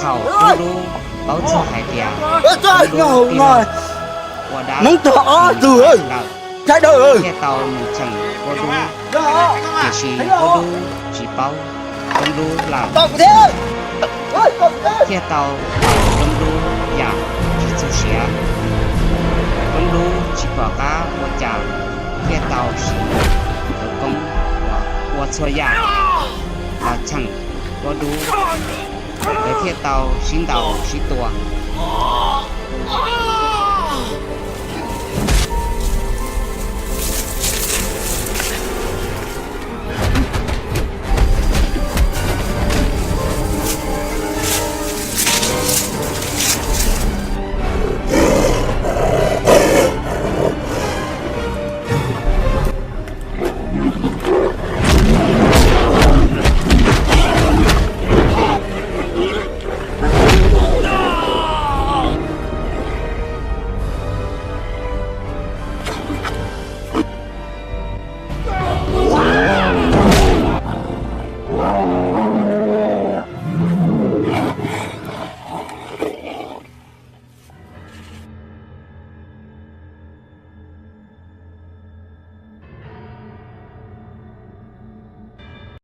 Thaum Koob Dub paub txog hais tias Koob Dub ua dab tsi lawm, thiaj tau mus cheem Koob Dub, tiam sis Koob Dub tsis paub Koob Dub lawm, thiaj tau ua Koob Dub yam tsis txog siav. Koob Dub tsis pom qab ua cas, thiaj tau siv khawv koob uas ua txhua yam los cheem Koob Dub, nkawd thiaj tau sib ntaus sib tua.